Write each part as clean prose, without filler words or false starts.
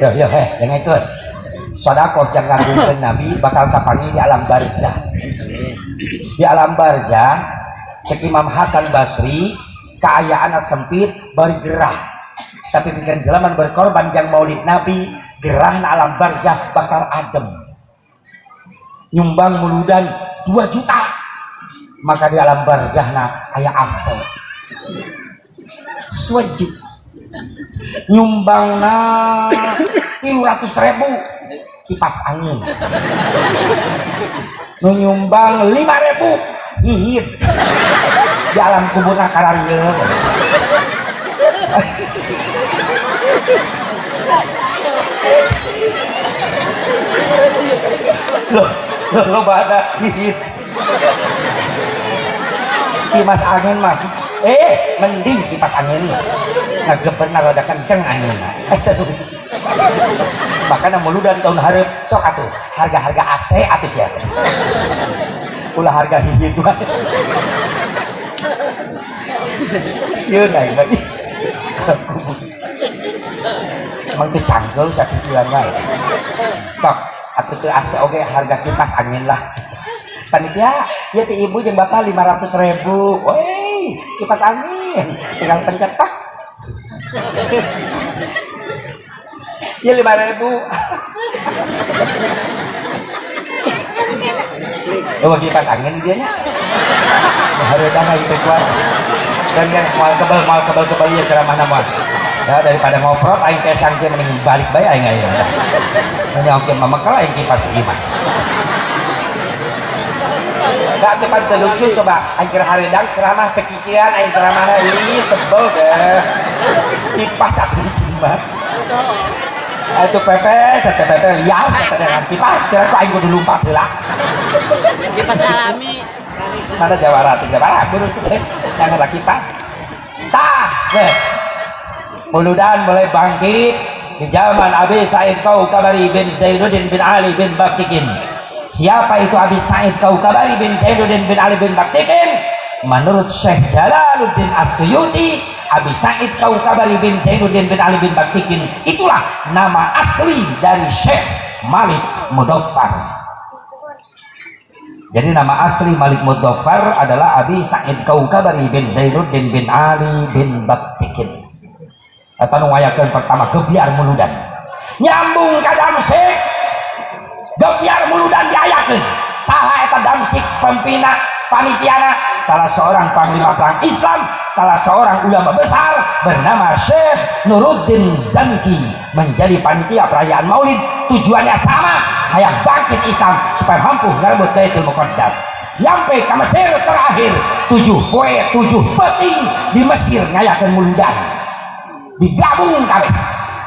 Yo yo heh, dengekeun. Sedekah jang ngagungkeun Nabi bakal kapanggih di alam barzah. Di alam barzah cek Imam Hasan Basri kaayaan sempit bari gerah. Tapi pikiran jelema berkorban jang maulid Nabi, gerah na alam barzah bakal adem. Nyumbang muludan 2 juta, maka di alam barzahna aya AC. Swajib. Nyumbang na 300.000 kipas angin. Nu nyumbang 5.000 hihid. Di alam kuburna kararieu. Loh, loh, lo pada hihid. Kipas angin mah, mending kipas angin ngageberna rada kenceng angin. Makanya muludan tahun hareup sok atuh harga-harga AC atuh sia. Ulah harga hihid wae. Sieun aing lagi. Emang teu cangkeul sakituan wae. Sok atuh teu AC oge harga kipas angin lah. Panitia, ya ti ibu jeung bapak 500.000. Woi, kipas angin tinggal pencet tak. Ya 5.000. Oh, kipas angin dia nya. Hareudang gitu kuat. Dan yang moal kebel ieu ceramahna mah. Ya daripada ngoprot aing teh sangke mending balik bae aing ayeuna. Nya oge mamekal aing kipas di imah. Gak tepat lucu coba aing keur hareudang ceramah pekikiran aing ceramahna ih sebel deh. Kipas atuh dicimbat. Atuh pepe, sate pepe liar sate dengan kipas kira ku aing kudu lumpat heula. Kipas alami. Mana jawara tiga bara buru teh jangan lagi kipas. Tah, deh. Muludan mulai bangkit di zaman Abi Said Kaukabari bin Zainuddin bin Ali bin Baktikin. Siapa itu Abi Said Kaukabari bin Zainuddin bin Ali bin Baktikin? Menurut Syekh Jalaluddin As-Suyuti, Abi Said Kaukabari bin Zainuddin bin Ali bin Baktikin itulah nama asli dari Syekh Malik Mudhaffar. Jadi nama asli Malik Mudhaffar adalah Abi Said Kaukabari bin Zainuddin bin Ali bin Baktikin. Eta nu ngayakeun pertama gebyar muludan. Nyambung ka Damsik. Gebyar muludan diayakeun. Saha eta Damsik pembina panitiana? Salah seorang panglima perang Islam, salah seorang ulama besar bernama Syekh Nuruddin Zanki menjadi panitia perayaan Maulid. Tujuannya sama, hayang bangkit Islam supaya mampu ngerebut Baitul Muqaddas. Nyampe ke Mesir terakhir 7 poe 7 peting di Mesir ngayakeun muludan. Digabung kabeh.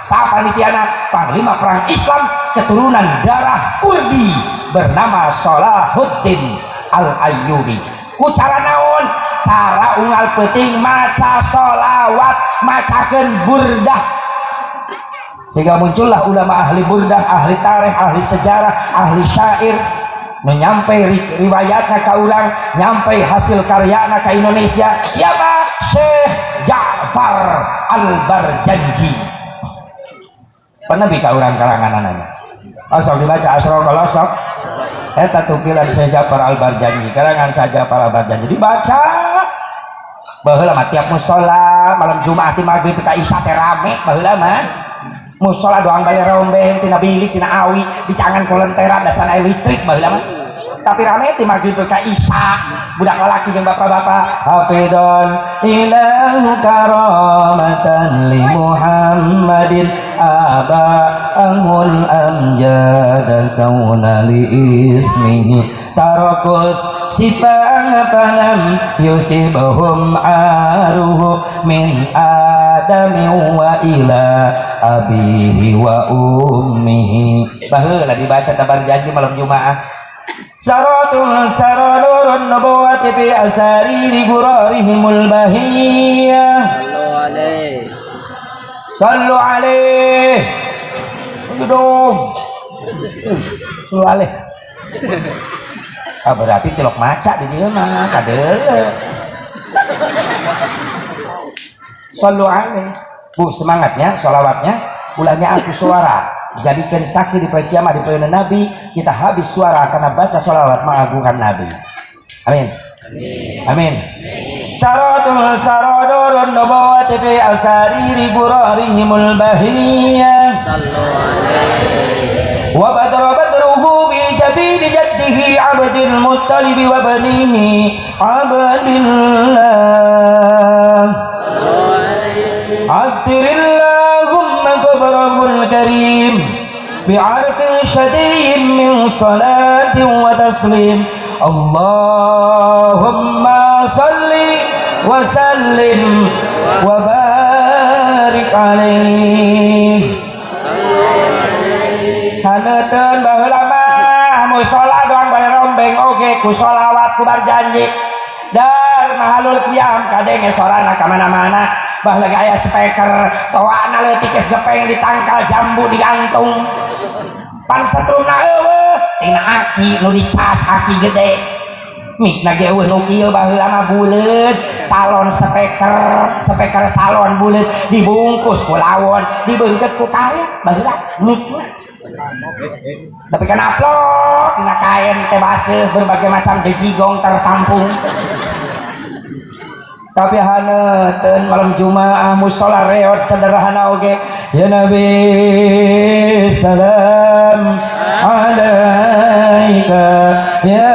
Saha panitiana? Panglima perang Islam keturunan darah Kurdi bernama Salahuddin Al-Ayyubi. Ku cara naon? Cara unggal peuting maca sholawat, macakeun burdah. Sehingga muncullah ulama ahli burdah, ahli tarikh, ahli sejarah, ahli syair, menyampai riwayatna ka urang, nyampai hasil karyana ka Indonesia. Siapa? Syekh Ja'far Al-Barjanji. Pernah ka urang karangananana. Oh, sok dibaca asro kalau sok. Eta tukilan Syekh Ja'far Al-Barjanji, karangan Syekh Ja'far Al-Barjanji dibaca. Baheula mah tiap musala malam Jumat ti maghrib ka Isya teh rame baheula mah. Musala doang bayar rombeng tina bilik tina awi dicangan ku lentera da can aya listrik baheula mah. Tapi rame ti maghrib ka Isya budak lalaki jeung bapak-bapak hafidhon ilahu karamatan li Muhammadin aba angul amjad sauna li ismihi tarakus sifang falam yusibhum aruhu min adami wa ila abihi wa ummihi. Baheula dibaca tabar janji malam Jumaah. Saratun saranurun nubuwati fi asariri gurarihimul bahiyah. Sallu alaihi. Sallu alaihi. Dong. Sallu alaihi. Ah, berarti tilok maca di dieu mah kadeuleu. Sallu alaihi. Bu, semangatnya, sholawatnya, ulahnya aku suara. Jadikan saksi di poe kiamat, di poe Nabi, kita habis suara karena baca sholawat mengagungkan Nabi. Amin. Amin. Saratul saradurun nubuwati fi asariri burarihimul bahiyah. Wa badra badruhu fi jabini jaddihi Abdul Muttalib wa banihi Abdillah. Attirillahumma qabrahul karim bi'arqin syadidin min salatin wa taslim. Allahumma salli wa sallim wa barik alaihi. Haneuten baheula mah musala doang bade rombeng oge ku sholawat ku barjanji. Dar mahalul qiyam kadenge sorana ka mana-mana. Bah lagi aya speaker toana leutik geus gepeng di tangkal jambu digantung. Pan setrumna eueuh tina aki nu dicas aki gede. Mikna ge eueuh nu kieu baheula mah buleud salon speaker, speaker salon buleud dibungkus ku lawon, dibeungkeut ku karet baheula mikna. Tapi kan upload dina kain teh baseuh berbagai macam dejigong tertampung. Tapi haneuten malam Jumaah musola reot sederhana oge ya Nabi salam alaika ya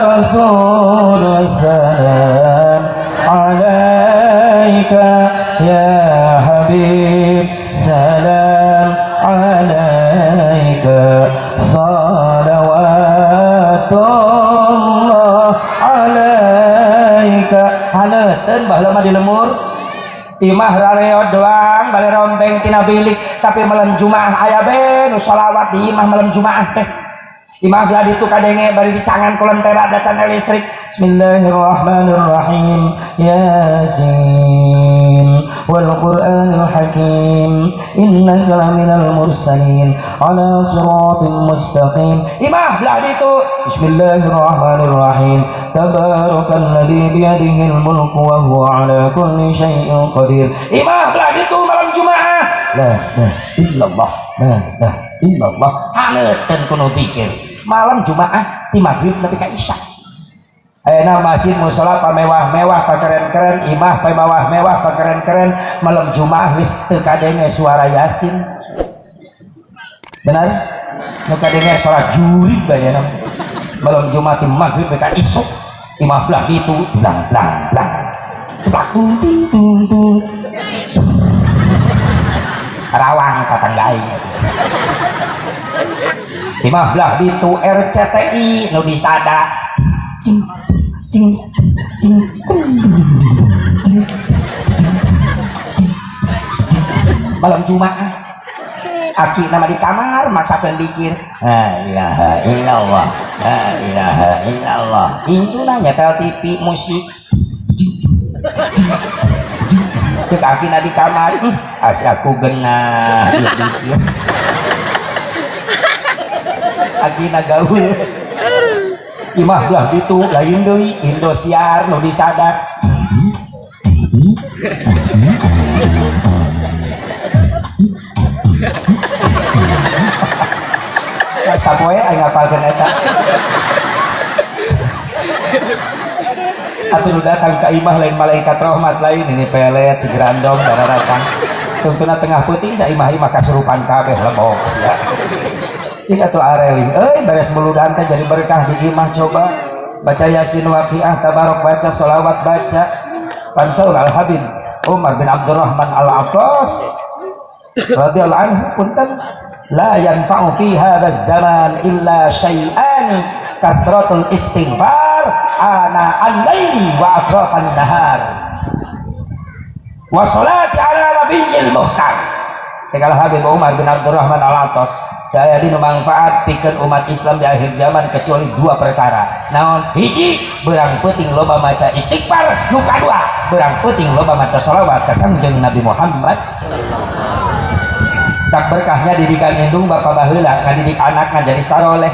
Rasul salam alaika ya Habib salam alaika salawatullah alaika. Haneuten baheula mah di lemur imah rareot doang bale rombeng tina bilik, tapi malam Jumaah aya be nu sholawat di imah malam Jumaah teh. Imah belah ditu kadenge bari dicangan ku lentera dacan listrik. Bismillahirrahmanirrahim. Yasin wal Qur'anil Hakim innaka laminal mursalin ala siratim mustaqim. Imah belah ditu Bismillahirrahmanirrahim. Tabarakalladzi biyadihil mulku wa huwa ala kulli syai'in qadir. Imah belah ditu malam Jumaah. La ilaha illallah. La ilaha illallah. Haneuten kuno dzikir. Malam Jumaah di maghrib nepi ka Isya. Ayeuna masjid musala pamewah-mewah pakeren-keren, imah pamewah-mewah pakeren-keren, malam Jumaah wis teu kadenge suara Yasin. Benar? Nu kadenge suara jurig bae nya. Malam Jumat di maghrib ka isuk, imah belah ditu blang blang blang. Teplak tung ting tung tung. Rawang tatangga aing. Imah belah ditu RCTI nu disada. Cing cing cing cing cing cing. Malam Jumaah aki nama di kamar maksakeun dikir. La ilaha illallah, la ilaha illallah. Incuna nyetel TV musik. Cek aki na di kamar, asa aku genah ieu dikir. Aki na gaul. Imah belah ditu lain deui Indosiar nu disada. Sapoe aing ngapalkeun eta. Atuh nu datang ka imah lain malaikat rahmat lain ini pelet si grandong dararatang. Tungtuna tengah peuting sa imah-imah kasurupan kabeh lebok sia. Cing atuh areling euy beres muludan teh jadi berkah di imah coba baca Yasin Waqiah tabarok baca sholawat baca. Pansaur Al Habib Umar bin Abdurrahman Al Attas radhiyallahu anhu punten la yanfa'u fi hadzal zaman illa syai'ani kasratul istighfar ana al-laili wa atrafan nahar wa salati ala nabiyil mukhtar. Cek Al Habib Umar bin Abdurrahman Al Attas daya dinu manfaat pikeun umat Islam di akhir zaman kecuali dua perkara. Naon? Hiji, berang peuting loba maca istighfar, nu kadua berang peuting loba maca sholawat ka Kangjeng Nabi Muhammad. Tak berkahnya didikan indung bapa baheula ngadidik anakna jadi saroleh.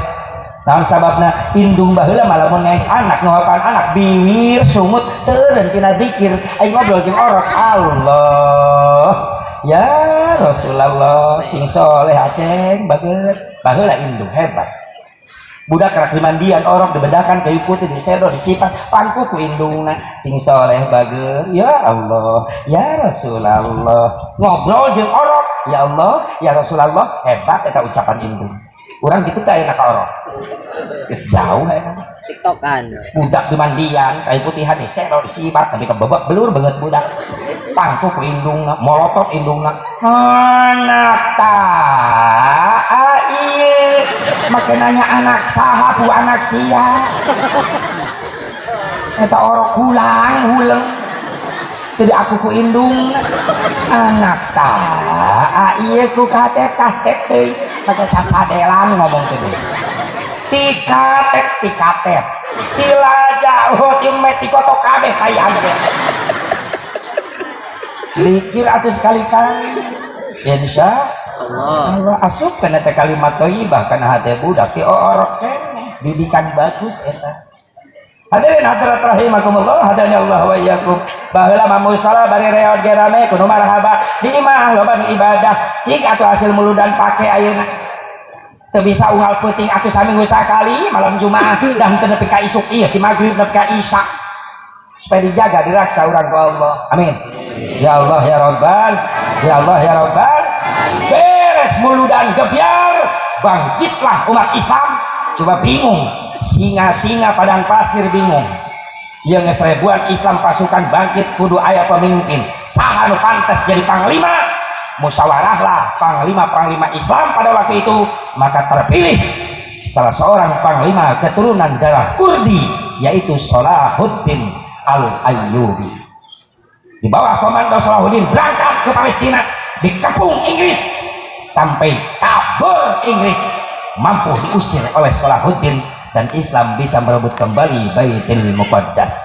Naon sababna? Indung baheula mah lamun ngaes anak ngawapan anak biwir sungut teu eureun tina zikir aing ngobrol jeung orok Allah Ya Rasulullah, sing soleh Aceng, bager. Baheula indung hebat. Budak kerak dimandian, orok dibedakan, kayu putih disedo, disipat, pangku ku indungna, sing soleh bager. Ya Allah, ya Rasulullah. Ngobrol jeung orok, ya Allah, ya Rasulullah, hebat eta ucapan indung. Urang gitu teh ayeuna ka orok. Geus jauh ayeuna. Tiktokan. Budak dimandian, kayu putihan disedo, disipat, tapi kebebek belur banget budak. Pangku ku indungna, molotot indungna. Anak ta ieu make nanya anak saha ku anak sia. Eta orok hulang huleng. Jadi aku ku indung anak ta ieu ku katet katet teuing make cacadelan ngomong teh. Tikatet tikatet. Tila jauh ti met ti kotok kabeh tai anjeun. Dikir atuh sekali-kali. Insya Allah. Allah asup kana teh kalimat thayyibah kana hate budak ti orok keneh. Didikan bagus eta. Hadirin hadirat rahimakumullah, hadani Allah wa iyyakum. Baheula mah musala bari reot ge rame kudu marhaba. Di imah loba nu ibadah, cik atuh hasil muludan pake ayeuna. Teu bisa unggal peuting atuh saminggu sakali malam Jumaah dan teu nepi ka isuk ieu ti magrib nepi ka isya. Supaya dijaga diraksa urang ku Allah. Amin. Ya Allah ya Rabbal, ya Allah ya Rabbal. Beres muludan gebyar, bangkitlah umat Islam. Coba bingung, singa-singa padang pasir bingung. Yang geus ribuan Islam pasukan bangkit kudu aya pemimpin. Saha nu pantas jadi panglima? Musyawarahlah panglima-panglima Islam pada waktu itu, maka terpilih salah seorang panglima keturunan darah Kurdi, yaitu Salahuddin Al-Ayyubi. Di bawah komando Salahuddin berangkat ke Palestina, dikepung Inggris sampai kabur Inggris, mampu diusir oleh Salahuddin dan Islam bisa merebut kembali Baitul Muqaddas.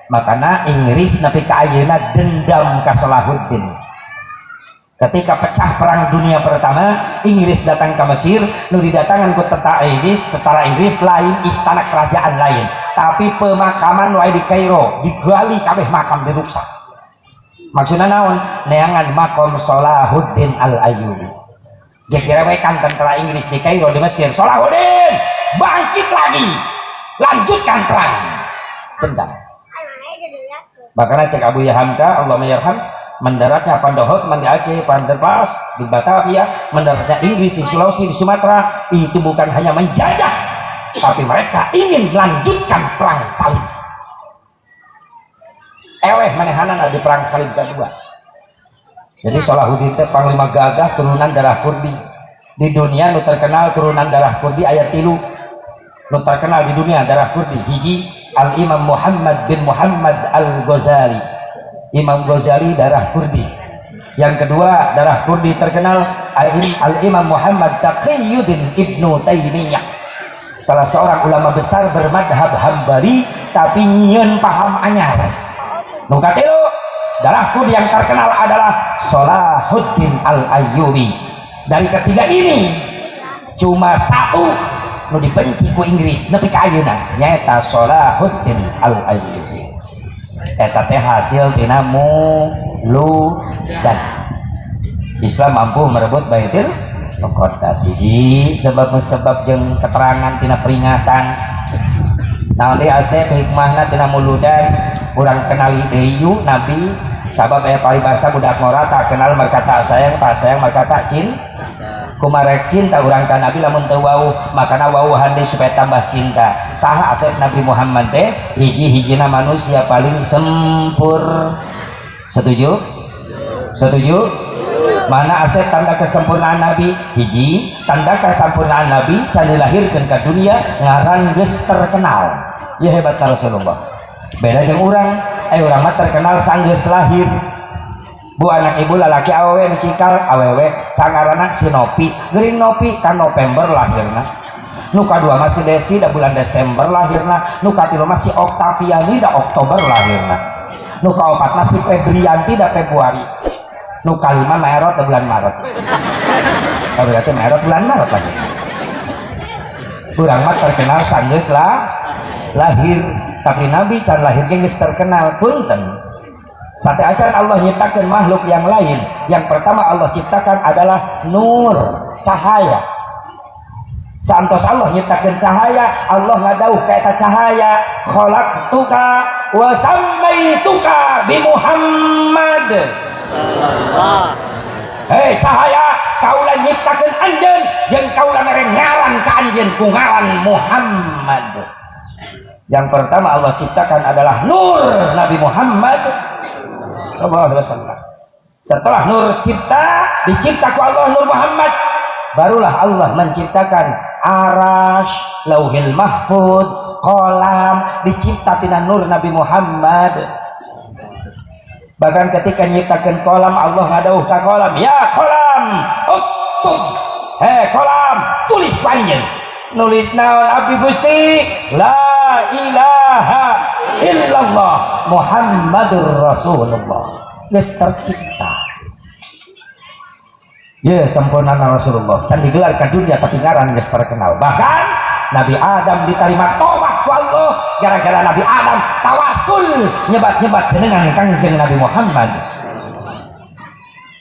Makanya Inggris nepi ka ayeuna dendam ka Salahuddin. Ketika pecah Perang Dunia Pertama, Inggris datang ke Mesir, nu didatangan ku tentara Inggris lain istana kerajaan lain, tapi pemakaman wae di Kairo, digali kabeh makam diruksak. Maksudnya naon? Neangan makom Salahuddin Al-Ayyubi. Gegerewekan tentara Inggris di Kairo di Mesir, Salahuddin bangkit lagi, lanjutkan perang. Dendam. Makanya cek Abuya Hamka, Allah yarham, mendaratnya Van der Houtman di Aceh, Van der Plas di Batavia, mendaratnya Inggris di Sulawesi, di Sumatera, itu bukan hanya menjajah, tapi mereka ingin melanjutkan perang salib. Eleh manehanana di perang salib kedua. Jadi Salahuddin teh panglima gagah turunan darah Kurdi. Di dunia nu terkenal turunan darah Kurdi aya 3. Nu terkenal di dunia darah Kurdi hiji Al Imam Muhammad bin Muhammad Al Ghazali. Imam Ghazali darah Kurdi. Yang kedua darah Kurdi terkenal Al Imam Muhammad Taqiyuddin Ibnu Taimiyah. Salah seorang ulama besar bermadhab Hambali tapi nyieun paham anyar. Nu katilu darah Kurdi yang terkenal adalah Salahuddin Al-Ayyubi. Dari ketiga ini cuma satu nu dibenci ku Inggris nepi ka ayeuna, nyaeta Salahuddin Al-Ayyubi. Eta teh hasil tina muludan Islam mampu merebut Baitul Muqaddas. Hiji sebab sebab jeung keterangan tina peringatan. Naon deui asep hikmahna tina muludan? Urang kenali deui Nabi, sabab aya paribasa budak ngora tak kenal maka tak sayang, tak sayang maka tak cinta. Kumarek cinta urang ka Nabi lamun teu wau, makana wauhan deui supaya tambah cinta. Saha asep Nabi Muhammad teh? Hiji-hijina manusia paling sempur. Setuju? Setuju? Mana asep tanda kesempurnaan Nabi? Hiji tanda kesempurnaan Nabi, can dilahirkeun ka dunia ngaran geus terkenal. Ya hebat Rasulullah. Beda jeung urang, urang mah terkenal sanggeus lahir. Bu, anak ibu lalaki awewe nu cikal? Awewe. Sangaranna si Nopi. Geuring Nopi kan November lahirna. Nu kadua masih Desi, da bulan Desember lahirna. Nu katilu masih Oktaviani, da Oktober lahirna. Nu kaopat masih Febrianti, da Februari. Nu kalima Merot, da bulan Maret. Oh, berarti Merot bulan Maret lagi. Urang mah terkenal sanggeus lah lahir, tapi Nabi can lahir ge geus terkenal. Punten. Sateuacan Allah nyiptakan makhluk yang lain, yang pertama Allah ciptakan adalah nur, cahaya. Saentos Allah nyiptakan cahaya, Allah ngadauh ka eta cahaya, khalaqtuka wa sammaituka bi Muhammad. Sallallahu. Hei cahaya, kaula nyiptakeun anjeun jeung kaula mere ngaran ka anjeun ku ngaran Muhammad. Yang pertama Allah ciptakan adalah nur Nabi Muhammad sallallahu alaihi wasallam. Setelah nur cipta, dicipta ku Allah Nur Muhammad, barulah Allah menciptakan arasy, lauhil mahfud, kolam, dicipta tina nur Nabi Muhammad. Bahkan ketika nyiptakan kolam, Allah ngadauh ka kolam, ya kolam, uktub, he kolam, tulis panjang. Nulis naon abdi Gusti? La ilaha illallah Muhammadur Rasulullah. Geus tercipta. Ya sempurna Rasulullah. Can digelar ke dunia tapi ngaran geus terkenal. Bahkan Nabi Adam diterima tobat ku Allah gara-gara Nabi Adam tawasul nyebat-nyebat jenengan Kangjeng Nabi Muhammad.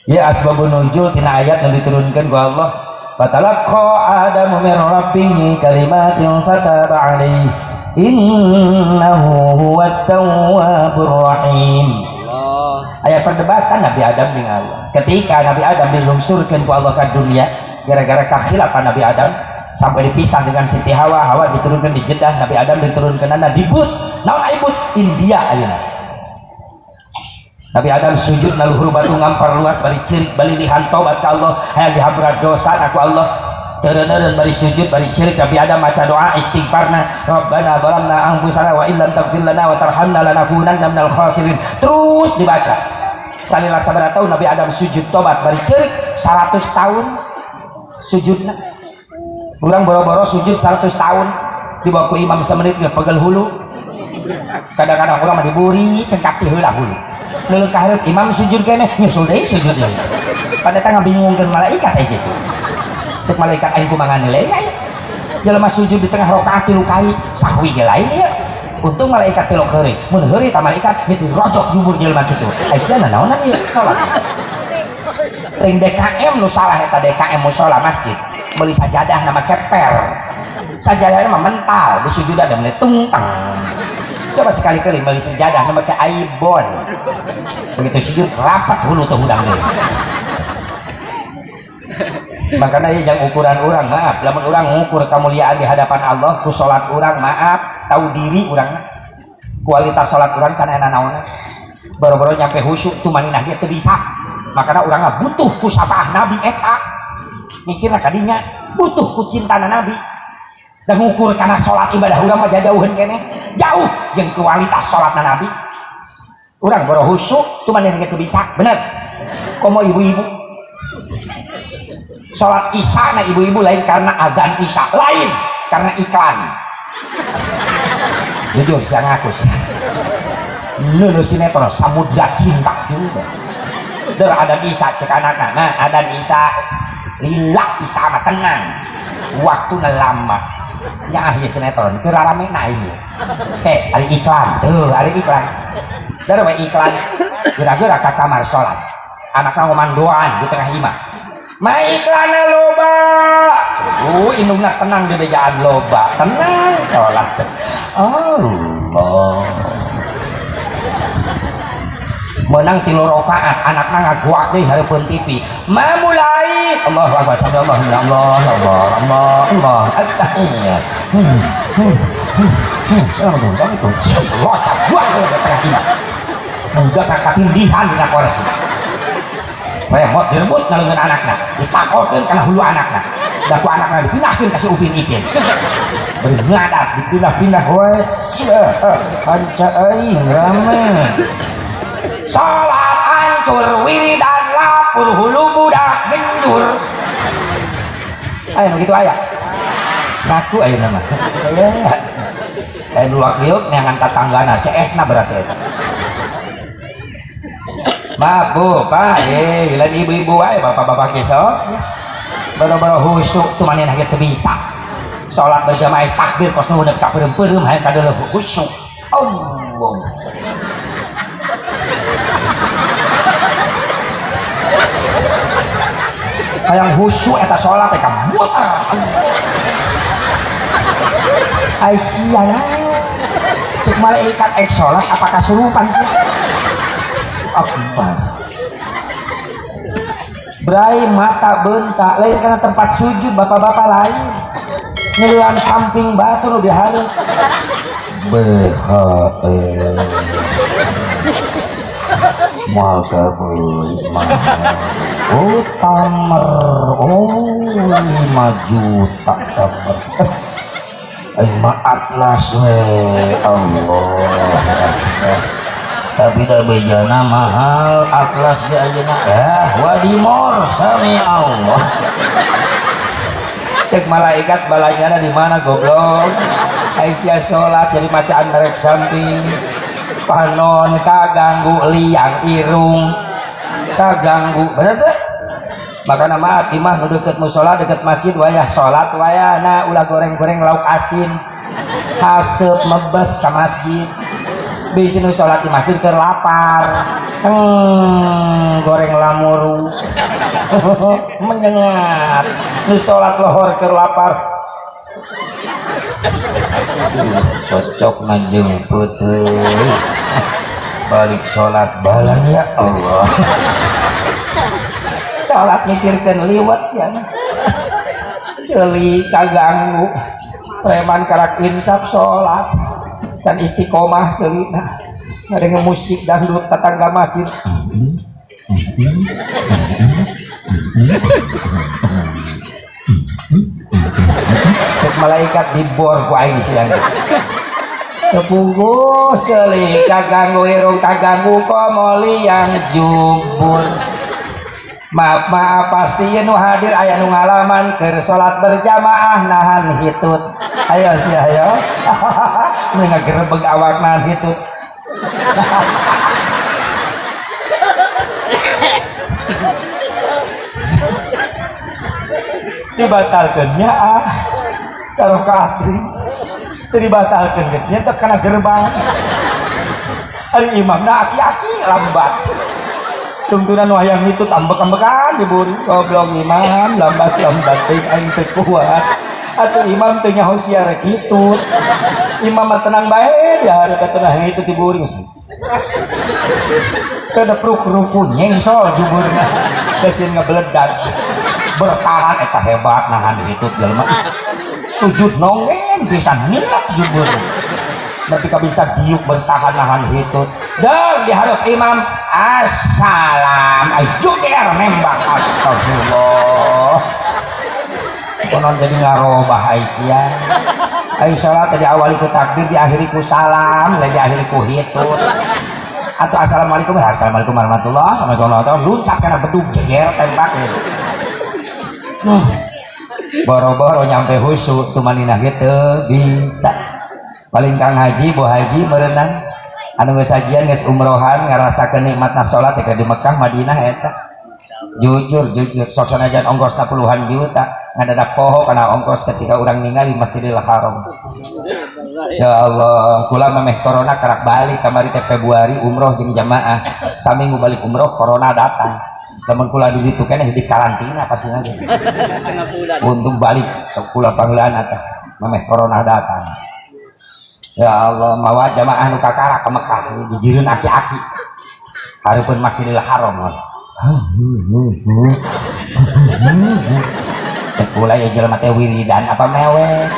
Ya asbabun nuzul tina ayat yang diturunkan ku Allah. Fatalaqqa Adamu min rabbih kalimatin fataba alaihi innahu huwat tawwabur rahim. Allah. Aya perdebatan Nabi Adam dengan Allah. Ketika Nabi Adam dilungsurkan ku Allah ke dunia gara-gara kekhilafan Nabi Adam sampai dipisah dengan Siti Hawa, Hawa diturunkan di Jeddah, Nabi Adam diturunkan di But. Naon ai But? India ayeuna. Nabi Adam sujud na luhur batu ngampar luas bari cerik balilihan tobat ka Allah, hayang dihampura dosa ku Allah. Teureun bari sujud bari cerik Nabi Adam maca doa istighfarna, Rabbana zalamna anfusana wa illam taghfir lana wa tarhamna lanakunanna minal khasirin. Terus dibaca. Salila sabaraha tahun Nabi Adam sujud tobat bari cerik 100 tahun sujudna. Urang boro-boro sujud 100 tahun dibawa ku imam semenit ge pegel hulu. Kadang-kadang urang mah diburi cengkak ti heula hulu. Leuleung ka hareup imam sujud keneh nyusul deui sujud deui. Pada teh ngabingungkeun malaikat aya gitu. Cek malaikat aing kumaha nilai aya. Jelema sujud di tengah rakaat tilu kali sahwi ge lain ieu. Untung malaikat tilok heureuy. Mun heureuy ta malaikat geus dirojok jubur jelema kitu. Ai sia nanaonan ieu salat. Ring DKM nu salah eta DKM musala masjid. Meuli sajadah nama keper. Sajadah mah mental di sujudan da tungtang. Coba sekali-kali meuli sajadah nama ke aibon. Begitu sujud rapat hulu tuh hudang deui. Makanya ya jangan ukuran orang, maaf, lamun orang ngukur kemuliaan di hadapan Allah ku salat orang, maaf, tahu diri orang, kualitas salat orang can enak naonna, boro-boro nyampe khusyuk tuh maninah dia teu bisa. Makanya orang butuh ku syafaah Nabi eta, mikirna kadinya butuh ku cintana Nabi. Dan ngukur karena salat ibadah urang mah jauhan kene, jauh jeung kualitas salatna Nabi. Urang boro khusyuk tuh maninah dia teu bisa, bener. Komo ibu-ibu sholat isya na ibu-ibu lain karena azan isya, lain karena iklan. Jujur siang aku sih nulu sinetron Samudra Cinta juga der adan isya cek anakna, nah adan isya lila isya mah tenang waktu lama nya ah ieu sinetron teu rarame na ieu ari iklan tuh ari iklan der we iklan geura-geura ka kamar sholat anakna ngomandoan di tengah imah. Ma iklanna loba. Indungna tenang di bejaan loba. Tenang sholat. Allah. Menang tilu rakaat, anakna ngaguak deui hareupeun TV. Ma mulai. Allahu akbar, Allah Allah Allah Allah Allah. Attahiyat. Assalamualaikum. Loncat buang ke tengah imah. Udah katindihan dina kursi. Repot direbut ngalungan anakna, ditakokeun kana hulu anakna. Da ku anakna dipindahkeun ka si Upin Ipin. Bari ngadat dipindah-pindah we. Kanca aing rame. Salat hancur wiridan lapur hulu budak genjur. Aya nu kitu aya. Ngaku ayeuna mah. Aya. Aya nu liuk neangan tatanggana CS na berarti eta. Maaf bu, pak, lain ibu-ibu wae, bapak-bapak gesok. Boro-boro khusyuk tuh manehna ge teu bisa. Salat berjamaah takbir kos nu ka peureum-peureum hayang kadeuleuh khusyuk. Allah. Hayang khusyuk eta salat teh muter. Aisyah cek malaikat ek salat apa kasurupan sih? Akbar. Brai mata bentak lain karena tempat sujud bapak-bapak lain. Ngelian samping batu nu dihareup. BHE masa oh tamer oh 5 juta tamer maatlas we Allah tapi dah bejana mahal atlas ge ayeuna wadimor sami Allah. Cek malaikat balanyana di mana goblok. Aisyah sholat jadi macaan merek samping panon kaganggu liang irung kaganggu bener teh. Makana maaf imah nu deket musola deket masjid wayah sholat wayahna ulah goreng-goreng lauk asin haseup mebes ka masjid bisi nu sholat di masjid keur lapar seng goreng lamuru menyengat nu sholat lohor keur lapar cocok najeng putih balik sholat balang ya Allah. Sholat mikirkan liwat siana ceuli kaganggu preman karak insaf sholat can istiqomah ceuli nah ngadenge musik dangdut tetangga masjid. Cek malaikat dibor ku aing siang. Tepungguh ceuli kaganggu irung kaganggu komoli yang jubur. Maaf maaf pasti nu hadir aya nu ngalaman keur salat berjamaah nahan hitut. Ayo sih ayo. Nu ngagerebeg awak nahan hitut. Dibatalkeun nya ah. Sarokah teu dibatalkeun geus nya teh kana gerbang. Ari imamna aki-aki lambat. Tungtunan wayang itu ambek-ambekan diburi goblok imam lambat-lambat teuing aing teu kuat. Atuh imam teu nyaho siar kitu. Imam mah tenang bae di hareup tenang itu diburi. Teu depruk ruku nyengsol juburna. Geus ngebeledag. Bertahan eta hebat nahan hitut jelema. Sujud nongen bisa nilap jubur. Berarti ka bisa diuk bertahan nahan hitut. Dan diharap imam assalam ajuder nembak astagfirullah. Konon jadi ngarobah Aisyah. Aisyah salat diawali ku takbir diakhiri ku salam, lain diakhiri ku hitut. Atau assalamualaikum, assalamualaikum warahmatullahi wabarakatuh. Luncat kana bedug jeger tembak. Boro-boro nyampe khusyuk tumaninah gitu bisa. Paling kang haji, bu haji merenang anu geus hajian geus umrohan ngarasakeun nikmatna salat teh di Mekah Madinah eta. Jujur jujur sok sanajan ongkosna puluhan juta ngadadak poho kana ongkos ketika urang ningali Masjidil Haram. Ya Allah, kula memeh corona karak balik kamari teh Februari umroh jeung jamaah. Saminggu balik umroh corona datang. Lamun kula di ditu keneh di karantina pasti aja. Untung balik kula pangeulaan teh memeh corona datang. Ya Allah, mawa jamaah nu kakara ka Mekah dijireun aki-aki. Hareupeun Masjidil Haram. Cek kula ya jelema teh wiridan apa mewek?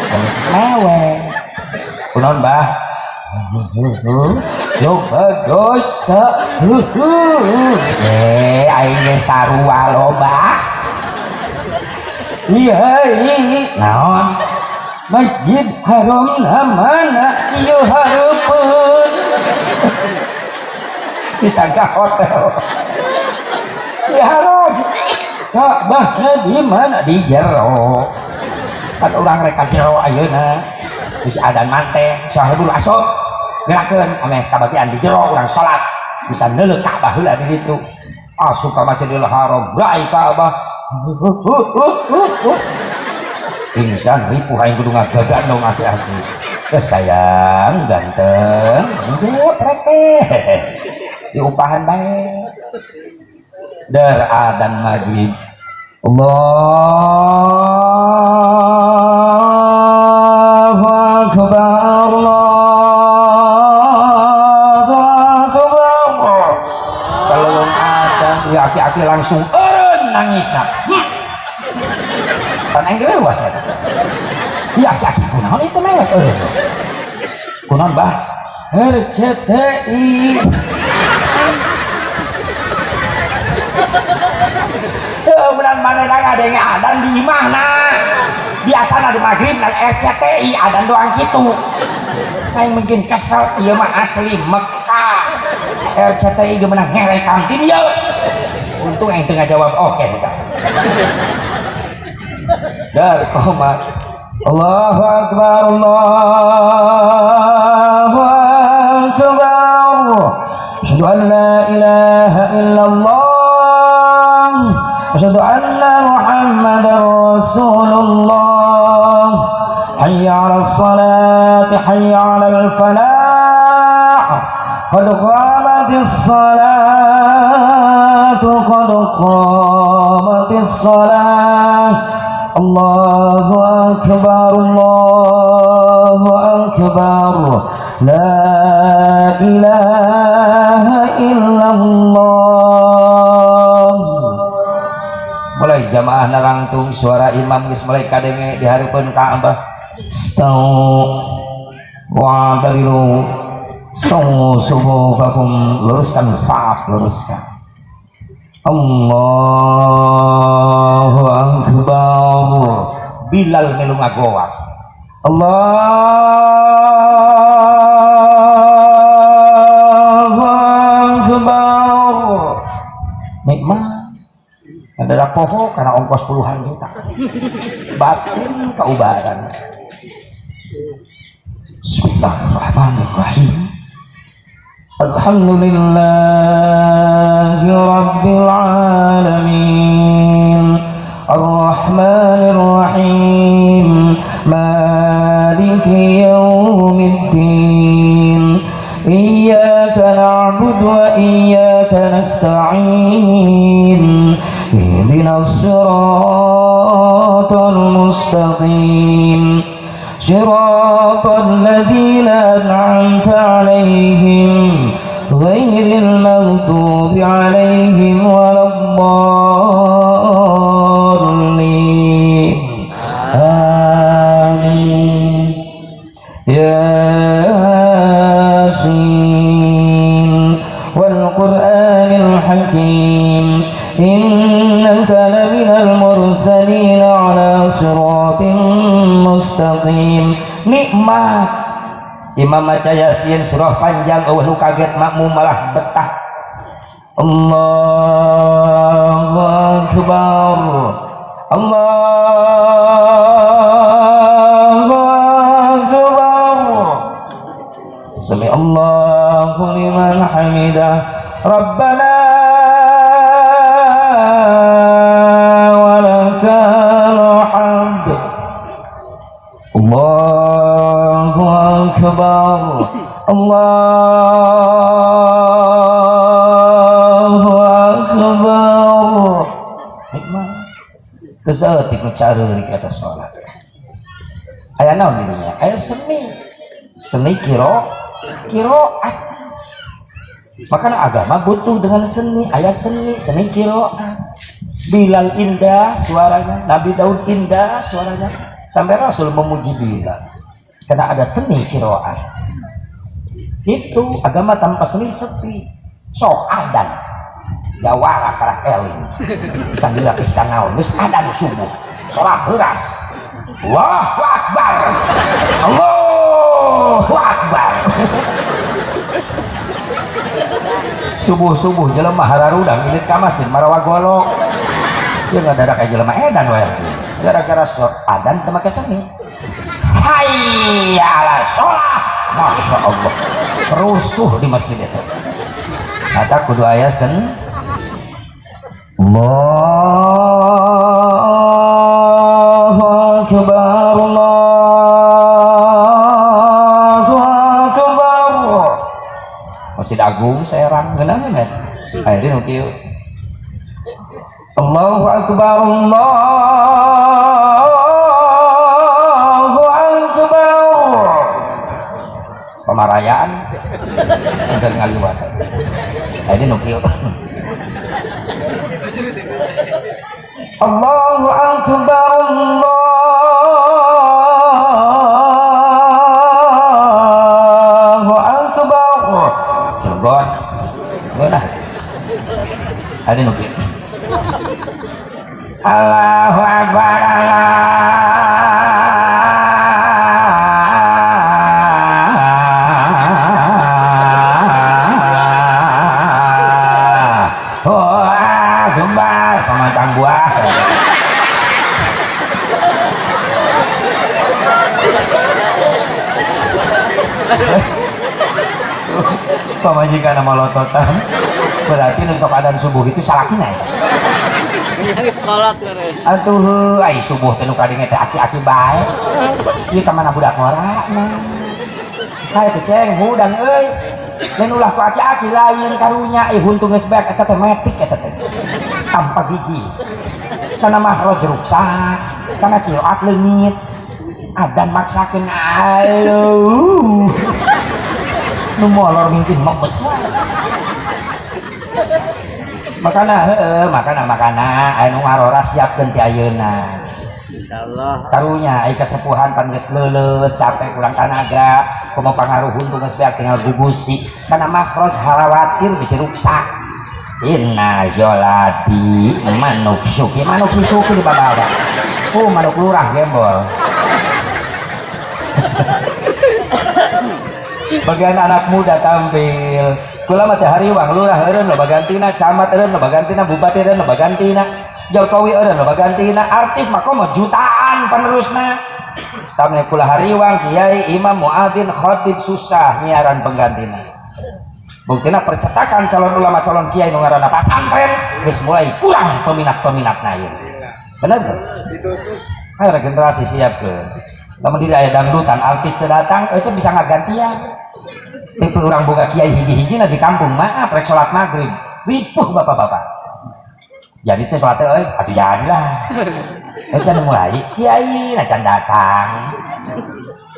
Mewek. Kunaon, Bah? Loba dosa. Aing ge sarua loba. Iya, naon? Masjid Haram mana ieu hareupeun. Disangka hotel. Ya haram. Ka'bahna di mana? Di jero. Kan urang rek ka jero ayeuna. Geus adan mante, sahibul asok gerakeun ameh kabagian di jero urang salat. Bisa neuleuh Ka'bah heula di ditu. Asup ka Masjidil Haram, rai Ka'bah. Pingsan ripuh aing kudu ngagagandong aki-aki. Geus sayang ganteng, njep rek teh. Diupahan bae. Der adan maghrib. Allahu akbar, Allahu akbar. Kalau adan ya aki-aki langsung eureun nangisna. Pan aing leuwas eta. Ya aki-aki kunaon itu mewek eureun. Kunaon bah? RCTI. Benar mana ngadenge adan di imahna. Biasana di maghrib nang RCTI adan doang kitu. Aing mungkin kesel ieu mah asli Mekah. RCTI ge menang ngerekam ti dieu. Untung aing teu ngajawab oke eta. Dar koma. Allahu akbar, Allahu akbar. Asyhadu an la ilaha illallah. Asyhadu anna Muhammadar Rasulullah. Hayya 'alas salati, hayya 'alal falah. Qad qamatis salatu, qad qamatis salah. Allahu akbar, Allahu akbar. La ilaha illallah. Mulai jamaah narangtung suara imam geus mulai kadenge di hareupeun Ka'bah. Stau wa'tadilu sawu sufufakum, luruskan saf, luruskan. Allahu akbar. Bilal melu ngagoak. Allahu akbar. Nikmat. Ada poho karena ongkos puluhan juta. Batin kaubaran. Bismillahirrahmanirrahim. Alhamdulillahi rabbil alamin. Arrahmanir rahim. Maliki yaumiddin. Iyyaka na'budu wa iyyaka nasta'in. Ihdinas siratal mustaqim. Siratal ladzina an'amta 'alaihim ghairil maghdubi 'alaihim waladdallin. Amin. Yasin wal Qur'anil Hakim. Innaka laminal mursalin ala siratin mustaqim. Nikmat imam maca Yasin surah panjang eueuh nu kaget makmum malah betah. Allahu akbar, Allahu akbar. Sami Allahu liman hamidah. Rabbana walakal hamd. Allahu akbar, Allahu akbar. Nikmat. Kesaeutik nu careurik eta salat. Aya naon di dinya? Aya seni. Seni kiroat. Makanya agama butuh dengan seni. Aya seni, seni kiroat. Bilal indah suaranya, Nabi Daud indah suaranya, sampai Rasul memuji Bilal. Karena ada seni kiroat. Itu agama tanpa seni sepi. Sok adan jawara karak eling. Can dilatih can naon, geus adan subuh. Sholat heuras. Allahu akbar. Allahu akbar. Subuh-subuh jelema hararudang ilit ka masjid marawa golok. Ieu ngadadak ka jelema edan wae. Gara-gara adan teu make seni. Hayya ala sholat. Masya Allah, rusuh di masjid itu. Kata kudu aya sen. Allahu akbar, Allahu akbar. Masjid Agung Serang ngeunaheun eta. Aya di nu kieu. Allahu akbar, Allahu akbar. Pamarayaan enggal ngaliwat. Ini nu kieu. Allahu akbar, Allahu akbar. Cilegon. Geunah. Ini nu kieu. Allahu akbar, Allahu akbar. Pamantang buah. Pamajikan sama lototan. Berarti nu sok adan subuh itu salakina ya. Yang sekolah terus. Atuh, ai subuh teh nu kadenge teh aki-aki bae. Ieu ka mana budak ngora mah. Hae teh ceng hudang euy. Lain ulah ku aki-aki lain karunya euy huntung geus beak eta teh metik eta teh. Tanpa gigi. Kana makhraj ruksak, kana qiraat leungit. Adan maksakeun aduh. Nu molor mungkin mah besar. Makana heueuh, makana aya nu ngarora siapkeun ti ayeuna. Insyaallah. Karunya ai kasepuhan pan geus leuleus, capek kurang tanaga, komo pangaruh huntung geus beak tinggal gugusi. Kana makhraj harawatir bisi ruksak. Inna joladi manuk suki, manuk si suki di babawa. Oh, manuk lurah gembol. Bagian anak muda tampil. Kula mah teh hariwang lurah eureun loba gantina, camat eureun loba gantina, bupati eureun loba gantina, Jokowi eureun loba gantina, artis mah komo jutaan penerusna. Tamne kula hariwang kiai, imam, muadzin, khatib susah nyiaran penggantina. Buktina percetakan calon ulama calon kiai nu ngaranna pasantren geus mulai kurang peminat-peminatna ieu. Bener teu? Ayo regenerasi siapkeun. Lamun diri aya dangdutan artis teu datang eueuh bisa ngagantian. Tipe orang boga kiai hiji-hiji di kampung maaf rek salat maghrib ripuh bapak-bapak. Jadi teh salat euy atuh jadilah. Euy can mulai kiai na can datang.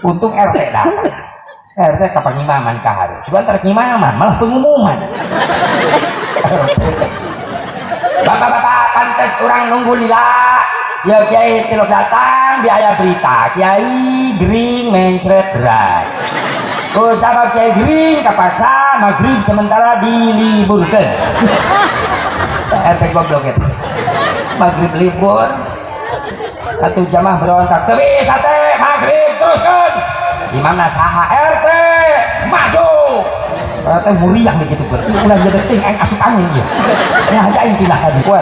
Untung RT datang. RT ka pangimaman ka hareup. Sugan rek ngimaman malah pengumuman. Bapak-bapak pantes urang nunggu lila. Ya kiai tilok datang biaya berita kiai gering mencret berat. Oh sama kiai gering kapaksa maghrib sementara diliburkan. RT goblok itu. Maghrib libur. Atuh jamaah berontak teu bisa teh maghrib teruskan. Imam saha RT maju. RT muriang begitu. Ulah deting aing asup angin ieu. Nya aing pindah ka dieu.